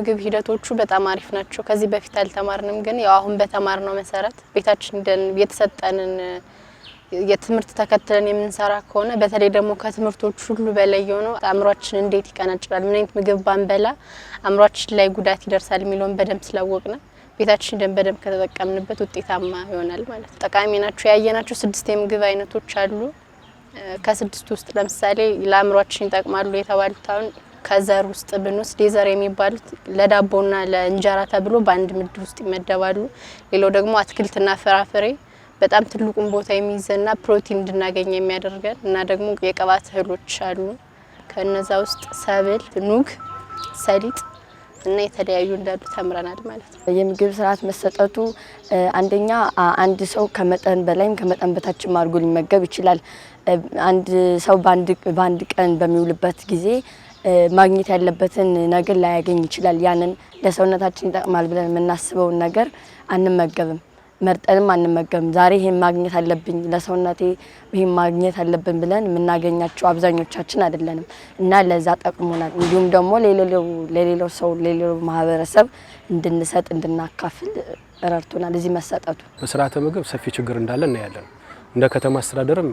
የምግብ ሂደቶቹ በጣም አሪፍ ናቸው። ከዚህ በፊት አልተማርንም፣ ግን ያው አሁን በተማርነው መሰረት ቤታችን ሄደን የተሰጠንን የትምህርት ተከትለን የምንሰራ ከሆነ፣ በተለይ ደግሞ ከትምህርቶች ሁሉ በላይ የሆነው አእምሯችን እንዴት ይቀነጭራል፣ ምን አይነት ምግብ ባንበላ አእምሯችን ላይ ጉዳት ይደርሳል የሚለውን በደንብ ስላወቅነ ቤታችን ሄደን በደንብ ከተጠቀምንበት ውጤታማ ይሆናል ማለት ነው። ጠቃሚ ናቸው ያየናቸው ስድስት የምግብ አይነቶች አሉ። ከስድስቱ ውስጥ ለምሳሌ ለአእምሯችን ይጠቅማሉ የተባሉት አሁን ከዘር ውስጥ ብንወስድ የዘር የሚባሉት ለዳቦና ለእንጀራ ተብሎ በአንድ ምድብ ውስጥ ይመደባሉ። ሌላው ደግሞ አትክልትና ፍራፍሬ በጣም ትልቁን ቦታ የሚይዘና ፕሮቲን እንድናገኝ የሚያደርገን እና ደግሞ የቅባት እህሎች አሉ። ከነዛ ውስጥ ሰብል፣ ኑግ፣ ሰሊጥ እና የተለያዩ እንዳሉ ተምረናል ማለት ነው። የምግብ ስርዓት መሰጠቱ አንደኛ አንድ ሰው ከመጠን በላይም ከመጠን በታችም አድርጎ ሊመገብ ይችላል። አንድ ሰው በአንድ ቀን በሚውልበት ጊዜ ማግኘት ያለበትን ነገር ላያገኝ ይችላል። ያንን ለሰውነታችን ይጠቅማል ብለን የምናስበውን ነገር አንመገብም፣ መርጠንም አንመገብም። ዛሬ ይሄን ማግኘት አለብኝ፣ ለሰውነቴ ይሄን ማግኘት አለብን ብለን የምናገኛቸው አብዛኞቻችን አይደለንም እና ለዛ ጠቅሞናል። እንዲሁም ደግሞ ለሌላው ሰው፣ ለሌላው ማህበረሰብ እንድንሰጥ፣ እንድናካፍል ረድቶናል እዚህ መሰጠቱ። በስርዓተ ምግብ ሰፊ ችግር እንዳለ እናያለን። እንደ ከተማ አስተዳደርም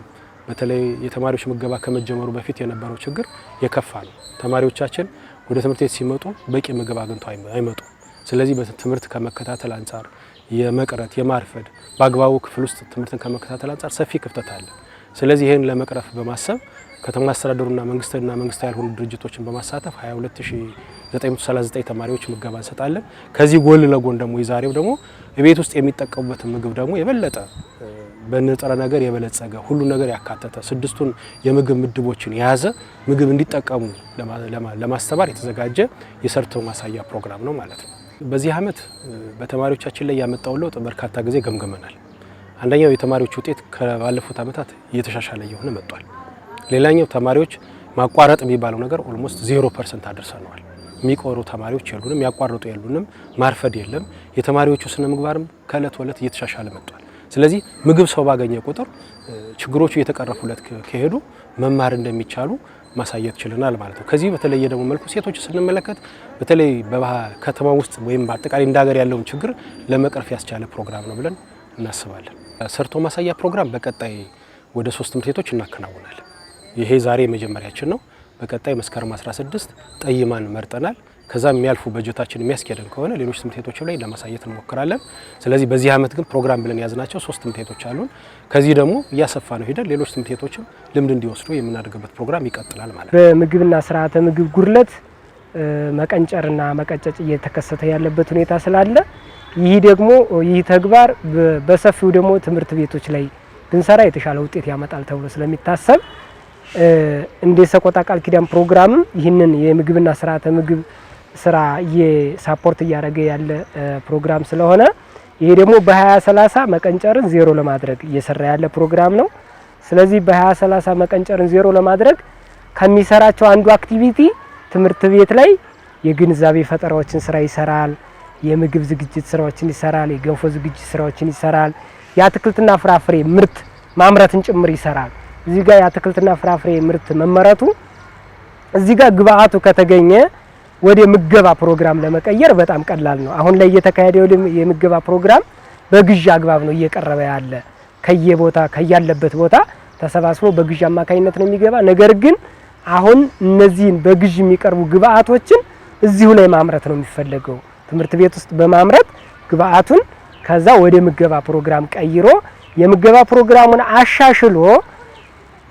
በተለይ የተማሪዎች ምገባ ከመጀመሩ በፊት የነበረው ችግር የከፋ ነው። ተማሪዎቻችን ወደ ትምህርት ቤት ሲመጡ በቂ ምግብ አግኝተው አይመጡም። ስለዚህ በትምህርት ከመከታተል አንጻር የመቅረት፣ የማርፈድ፣ በአግባቡ ክፍል ውስጥ ትምህርትን ከመከታተል አንጻር ሰፊ ክፍተት አለ። ስለዚህ ይህን ለመቅረፍ በማሰብ ከተማ አስተዳደሩና መንግስትና መንግስታዊ ያልሆኑ ድርጅቶችን በማሳተፍ 22939 ተማሪዎች ምገባ እንሰጣለን። ከዚህ ጎን ለጎን ደግሞ የዛሬው ደግሞ ቤት ውስጥ የሚጠቀሙበትን ምግብ ደግሞ የበለጠ በንጥረ ነገር የበለጸገ፣ ሁሉ ነገር ያካተተ፣ ስድስቱን የምግብ ምድቦችን የያዘ ምግብ እንዲጠቀሙ ለማስተማር የተዘጋጀ የሰርቶ ማሳያ ፕሮግራም ነው ማለት ነው። በዚህ ዓመት በተማሪዎቻችን ላይ ያመጣውን ለውጥ በርካታ ጊዜ ገምግመናል። አንደኛው የተማሪዎች ውጤት ከባለፉት ዓመታት እየተሻሻለ እየሆነ መጥቷል። ሌላኛው ተማሪዎች ማቋረጥ የሚባለው ነገር almost 0% አድርሰነዋል። የሚቆሩ ተማሪዎች የሉንም፣ ያቋረጡ የሉንም፣ ማርፈድ የለም። የተማሪዎቹ ስነ ምግባርም ከእለት ወለት እየተሻሻለ መጥቷል። ስለዚህ ምግብ ሰው ባገኘ ቁጥር ችግሮቹ እየተቀረፉለት ከሄዱ መማር እንደሚቻሉ ማሳየት ችለናል ማለት ነው። ከዚህ በተለየ ደግሞ መልኩ ሴቶች ስንመለከት በተለይ በከተማ ውስጥ ወይም በአጠቃላይ እንደ ሀገር ያለውን ችግር ለመቅረፍ ያስቻለ ፕሮግራም ነው ብለን እናስባለን። ሰርቶ ማሳያ ፕሮግራም በቀጣይ ወደ ሶስት ትምህርት ቤቶች እናከናውናለን። ይሄ ዛሬ የመጀመሪያችን ነው። በቀጣይ መስከረም 16 ጠይማን መርጠናል። ከዛ የሚያልፉ በጀታችን የሚያስኬደን ከሆነ ሌሎች ትምህርት ቤቶችም ላይ ለማሳየት እንሞክራለን። ስለዚህ በዚህ ዓመት ግን ፕሮግራም ብለን የያዝናቸው ሶስት ትምህርት ቤቶች አሉን። ከዚህ ደግሞ እያሰፋ ነው ሄደን ሌሎች ትምህርት ቤቶችም ልምድ እንዲወስዱ የምናደርግበት ፕሮግራም ይቀጥላል ማለት ነው። በምግብና ስርዓተ ምግብ ጉድለት መቀንጨርና መቀጨጭ እየተከሰተ ያለበት ሁኔታ ስላለ ይህ ደግሞ ይህ ተግባር በሰፊው ደግሞ ትምህርት ቤቶች ላይ ብንሰራ የተሻለ ውጤት ያመጣል ተብሎ ስለሚታሰብ እንደ ሰቆጣ ቃል ኪዳን ፕሮግራምም ይህንን የምግብና ስርዓተ ምግብ ስራ support እያደረገ ያለ ፕሮግራም ስለሆነ ይሄ ደግሞ በ2030 መቀንጨርን ዜሮ ለማድረግ እየሰራ ያለ ፕሮግራም ነው። ስለዚህ በ2030 መቀንጨርን ዜሮ ለማድረግ ከሚሰራቸው አንዱ activity ትምህርት ቤት ላይ የግንዛቤ ፈጠራዎችን ስራ ይሰራል። የምግብ ዝግጅት ስራዎችን ይሰራል። የገንፎ ዝግጅት ስራዎችን ይሰራል። የአትክልትና ፍራፍሬ ምርት ማምረትን ጭምር ይሰራል። እዚህ ጋር የአትክልትና ፍራፍሬ ምርት መመረቱ እዚህ ጋር ግብአቱ ከተገኘ ወደ ምገባ ፕሮግራም ለመቀየር በጣም ቀላል ነው። አሁን ላይ እየተካሄደ የምገባ ፕሮግራም በግዥ አግባብ ነው እየቀረበ ያለ። ከየቦታ ከያለበት ቦታ ተሰባስቦ በግዥ አማካኝነት ነው የሚገባ። ነገር ግን አሁን እነዚህን በግዥ የሚቀርቡ ግብአቶችን እዚሁ ላይ ማምረት ነው የሚፈለገው። ትምህርት ቤት ውስጥ በማምረት ግብአቱን ከዛ ወደ ምገባ ፕሮግራም ቀይሮ የምገባ ፕሮግራሙን አሻሽሎ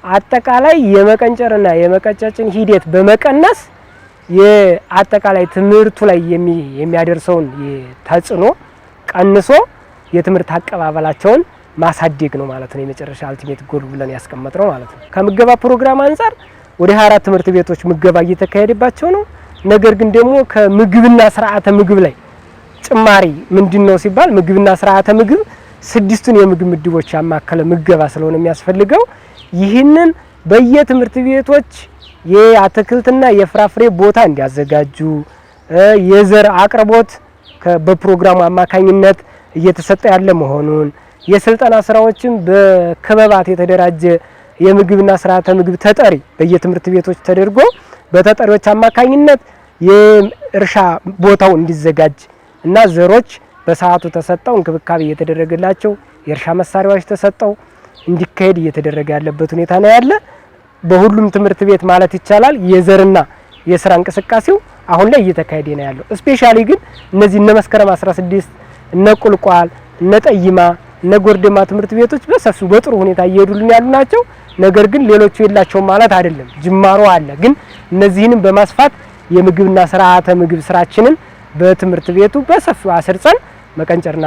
አጠቃላይ የመቀንጨርና የመቀጨጭን ሂደት በመቀነስ የአጠቃላይ ትምህርቱ ላይ የሚያደርሰውን ተጽዕኖ ቀንሶ የትምህርት አቀባበላቸውን ማሳደግ ነው ማለት ነው። የመጨረሻ ultimate goal ብለን ያስቀመጥነው ማለት ነው። ከምገባ ፕሮግራም አንጻር ወደ 24 ትምህርት ቤቶች ምገባ እየተካሄደባቸው ነው። ነገር ግን ደግሞ ከምግብና ስርዓተ ምግብ ላይ ጭማሪ ምንድን ነው ሲባል ምግብና ስርዓተ ምግብ ስድስቱን የምግብ ምድቦች ያማከለ ምገባ ስለሆነ የሚያስፈልገው ይህንን በየትምህርት ቤቶች የአትክልትና የፍራፍሬ ቦታ እንዲያዘጋጁ፣ የዘር አቅርቦት በፕሮግራሙ አማካኝነት እየተሰጠ ያለ መሆኑን፣ የስልጠና ስራዎችም በክበባት የተደራጀ የምግብና ስርዓተ ምግብ ተጠሪ በየትምህርት ቤቶች ተደርጎ በተጠሪዎች አማካኝነት የእርሻ ቦታው እንዲዘጋጅ እና ዘሮች በሰዓቱ ተሰጠው እንክብካቤ እየተደረገላቸው የእርሻ መሳሪያዎች ተሰጠው እንዲካሄድ እየተደረገ ያለበት ሁኔታ ነው ያለ። በሁሉም ትምህርት ቤት ማለት ይቻላል የዘርና የስራ እንቅስቃሴው አሁን ላይ እየተካሄደ ነው ያለው። Specially ግን እነዚህ እነ መስከረም 16፣ እነ ቁልቋል፣ እነ ጠይማ፣ እነ ጎርደማ ትምህርት ቤቶች በሰፊው በጥሩ ሁኔታ እየሄዱልን ያሉ ናቸው። ነገር ግን ሌሎቹ የላቸውም ማለት አይደለም፣ ጅማሮ አለ። ግን እነዚህንም በማስፋት የምግብና ስርዓተ ምግብ ስራችንን በትምህርት ቤቱ በሰፊው አስርጸን መቀንጨርና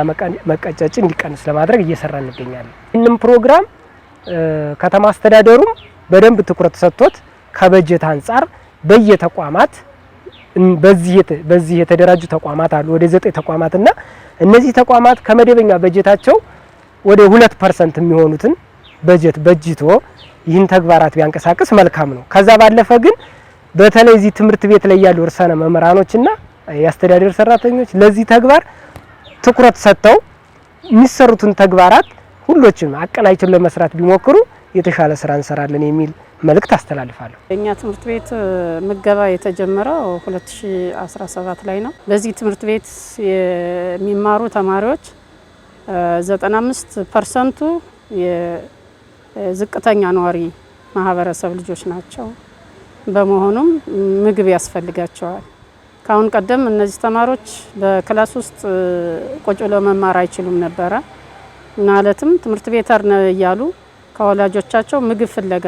መቀጨጭ እንዲቀንስ ለማድረግ እየሰራ እንገኛለን። ይህንም ፕሮግራም ከተማ አስተዳደሩም በደንብ ትኩረት ሰጥቶት ከበጀት አንጻር በየተቋማት በዚህ የተደራጁ ተቋማት አሉ፣ ወደ 9 ተቋማት፣ እና እነዚህ ተቋማት ከመደበኛ በጀታቸው ወደ 2% የሚሆኑትን በጀት በጅቶ ይህን ተግባራት ቢያንቀሳቅስ መልካም ነው። ከዛ ባለፈ ግን በተለይ እዚህ ትምህርት ቤት ላይ ያሉ ርዕሳነ መምህራኖችና የአስተዳደር ሰራተኞች ለዚህ ተግባር ትኩረት ሰጥተው የሚሰሩትን ተግባራት ሁሎችም አቀናጅተው ለመስራት ቢሞክሩ የተሻለ ስራ እንሰራለን የሚል መልእክት አስተላልፋለሁ። የኛ ትምህርት ቤት ምገባ የተጀመረው 2017 ላይ ነው። በዚህ ትምህርት ቤት የሚማሩ ተማሪዎች 95%ቱ የዝቅተኛ ነዋሪ ማህበረሰብ ልጆች ናቸው። በመሆኑም ምግብ ያስፈልጋቸዋል። ከአሁን ቀደም እነዚህ ተማሪዎች በ class ውስጥ ቁጭ ብለው መማር አይችሉም ነበረ። ማለትም ትምህርት ቤት እያሉ ከወላጆቻቸው ምግብ ፍለጋ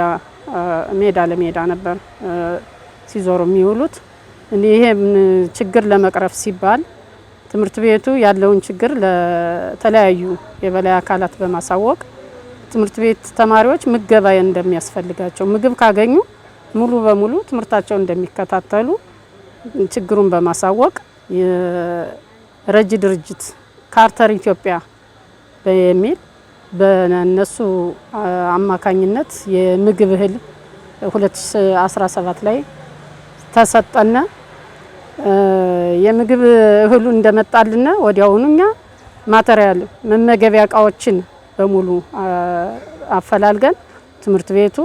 ሜዳ ለሜዳ ነበር ሲዞሩ የሚውሉት። ይሄን ችግር ለመቅረፍ ሲባል ትምህርት ቤቱ ያለውን ችግር ለተለያዩ የበላይ አካላት በማሳወቅ ትምህርት ቤት ተማሪዎች ምገባ እንደሚያስፈልጋቸው፣ ምግብ ካገኙ ሙሉ በሙሉ ትምህርታቸውን እንደሚከታተሉ ችግሩን በማሳወቅ የረጂ ድርጅት ካርተር ኢትዮጵያ በሚል በነሱ አማካኝነት የምግብ እህል 2017 ላይ ተሰጠነ። የምግብ እህሉ እንደመጣልን ወዲያውኑ እኛ material መመገቢያ እቃዎችን በሙሉ አፈላልገን ትምህርት ቤቱ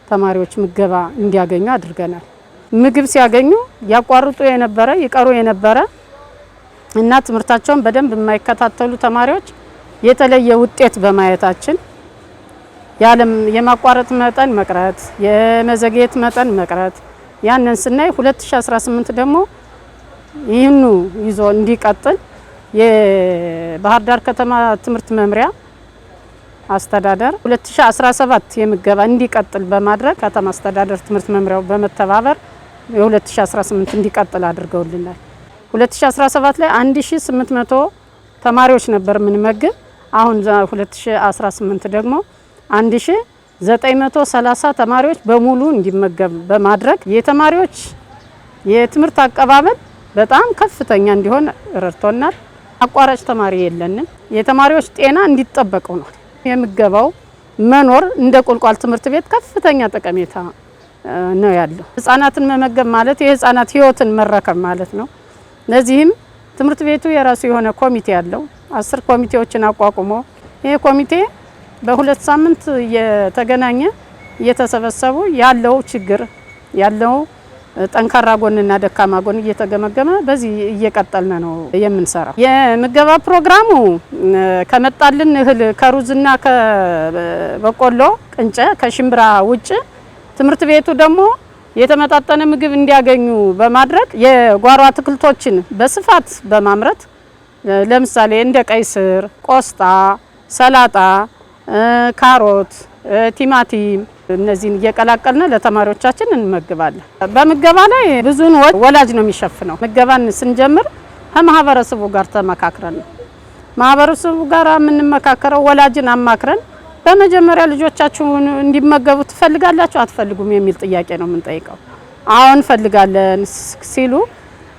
ተማሪዎች ምገባ እንዲያገኙ አድርገናል። ምግብ ሲያገኙ ያቋርጡ የነበረ፣ ይቀሩ የነበረ እና ትምህርታቸውን በደንብ የማይከታተሉ ተማሪዎች የተለየ ውጤት በማየታችን ያለም የማቋረጥ መጠን መቅረት፣ የመዘግየት መጠን መቅረት ያንን ስናይ 2018 ደግሞ ይህኑ ይዞ እንዲቀጥል የባህር ዳር ከተማ ትምህርት መምሪያ አስተዳደር 2017 የምገባ እንዲቀጥል በማድረግ ከተማ አስተዳደር ትምህርት መምሪያው በመተባበር የ2018 እንዲቀጥል አድርገውልናል። 2017 ላይ 1800 ተማሪዎች ነበር የምንመግብ። አሁን 2018 ደግሞ 1930 ተማሪዎች በሙሉ እንዲመገብ በማድረግ የተማሪዎች የትምህርት አቀባበል በጣም ከፍተኛ እንዲሆን ረድቶናል። አቋራጭ ተማሪ የለንም። የተማሪዎች ጤና እንዲጠበቅ ሆኗል። የምገባው መኖር እንደ ቁልቋል ትምህርት ቤት ከፍተኛ ጠቀሜታ ነው ያለው። ህጻናትን መመገብ ማለት የህጻናት ህይወትን መረከብ ማለት ነው። ለዚህም ትምህርት ቤቱ የራሱ የሆነ ኮሚቴ አለው። 10 ኮሚቴዎችን አቋቁሞ ይሄ ኮሚቴ በ2 ሳምንት እየተገናኘ እየተሰበሰቡ ያለው ችግር፣ ያለው ጠንካራ ጎንና ደካማ ጎን እየተገመገመ በዚህ እየቀጠልን ነው የምንሰራው። የምገባ ፕሮግራሙ ከመጣልን እህል ከሩዝና ከበቆሎ ቅንጨ ከሽምብራ ውጭ ትምህርት ቤቱ ደግሞ የተመጣጠነ ምግብ እንዲያገኙ በማድረግ የጓሮ አትክልቶችን በስፋት በማምረት ለምሳሌ እንደ ቀይ ስር፣ ቆስጣ፣ ሰላጣ፣ ካሮት፣ ቲማቲም እነዚህን እየቀላቀልን ለተማሪዎቻችን እንመግባለን። በምገባ ላይ ብዙን ወላጅ ነው የሚሸፍነው። ምገባን ስንጀምር ከማህበረሰቡ ጋር ተመካክረን ነው። ማህበረሰቡ ጋር የምንመካከረው ወላጅን አማክረን በመጀመሪያ ልጆቻችሁን እንዲመገቡ ትፈልጋላችሁ አትፈልጉም የሚል ጥያቄ ነው የምንጠይቀው። አሁን እንፈልጋለን ሲሉ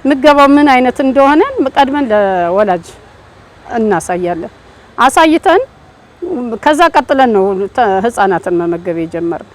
ምገባው ምን አይነት እንደሆነ ቀድመን ለወላጅ እናሳያለን። አሳይተን ከዛ ቀጥለን ነው ህፃናትን መመገብ የጀመርነው።